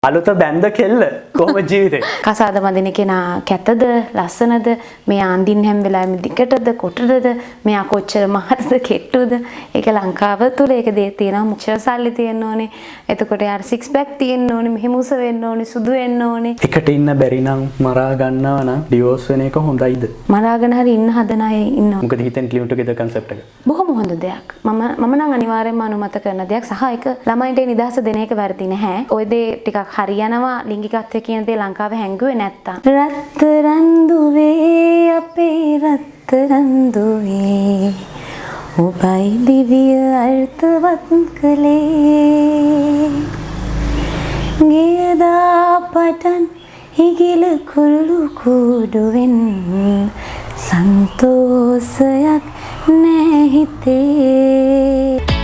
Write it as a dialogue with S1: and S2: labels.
S1: අලුත බැන්ද කෙල්ල කොහොම ජීවිතේ?
S2: කසාද බඳින කෙනා කැතද ලස්සනද, මෙයා අඳින්න හැම වෙලාවෙම දිගටද කොටද, මෙයා කොච්චර මහතද කෙට්ටුද? ඒක ලංකාව තුල ඒක දේ තියෙනවා. මුච්චර සල්ලි තියෙන්න ඕනේ. එතකොට යාර සික්ස් පැක් තියෙන්න ඕනේ, මෙහෙම උස වෙන්න ඕනේ, සුදු වෙන්න ඕනේ.
S1: එකට ඉන්න බැරි නම් මරා ගන්නවා නම් ඩිවෝස් වෙන එක හොඳයිද?
S2: මරාගෙන හරි ඉන්න හදන අය ඉන්නවා.
S1: මොකද හිතෙන් ලිව් ටුගෙදර් කන්සෙප්ට් එක?
S2: බොහොම හොඳ දෙයක්. මම මම නම් අනිවාර්යයෙන්ම අනුමත කරන දෙයක් සහ ඒක ළමයින්ට ඒ නිදහස දෙන එක වැරදි නැහැ. ඔය දේ ටිකක් හරියනවා ලිංගිකත්වය කියන දේ ලංකාවේ හැංගුවේ නැත්තම්. රත්තරන් දුවේ අපේ රත්තරන් දුවේ, ඔබයි දිවිය අර්ථවත් කළේ. ගියදා පටන් ඉගිල කුරුළු කූඩුවෙන් සන්තෝසයක් නෑ හිතේ.